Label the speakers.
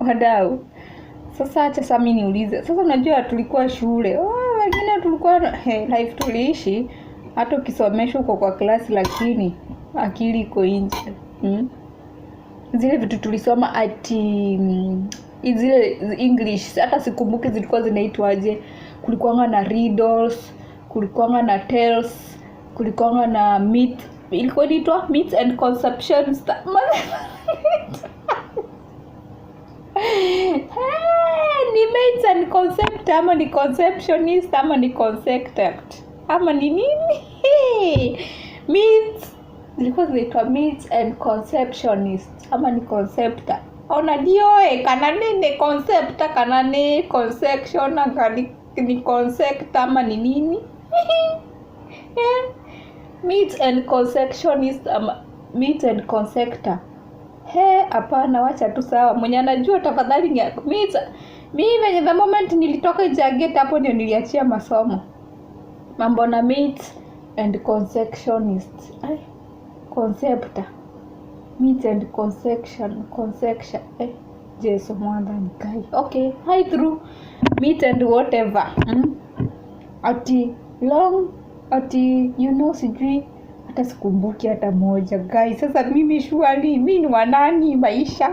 Speaker 1: Wadau, sasa acha sasa mimi niulize. Sasa unajua tulikuwa shule, oh, wengine tulikuwa, hey, life tuliishi, hata ukisomeshwa uko kwa klasi lakini akili iko nje. Zile vitu tulisoma ati zile English, hata sikumbuki zilikuwa zinaitwaje. Kulikuwanga na riddles, kulikuwanga na tales, kulikuwanga na myth, ilikuwa inaitwa myths and conceptions. Hey, ni myths and concept ama ni conceptionist ama ni concept ama ni nini? Myths zilikuwa zinaitwa myths and conceptionist ama ni conceptor, ona ndioe kana nini concept kana ni conception kana ni concept ama ni nini? Eh, myths and conceptionist ama myths and conceptor. He, hapana, wacha tu, sawa. Mwenye anajua tafadhali ni mi venye the moment nilitoka nje ya gate, hapo ndio niliachia masomo. Mambo na myths and conceptionist. Ay, conceptor. Myths and conception, conception. Eh, Jesu mwathani kai. Okay, hi through myth and whatever. Ati long, ati sijui hata sikumbuki hata moja, guys. Sasa mimi surely mi ni wanani maisha?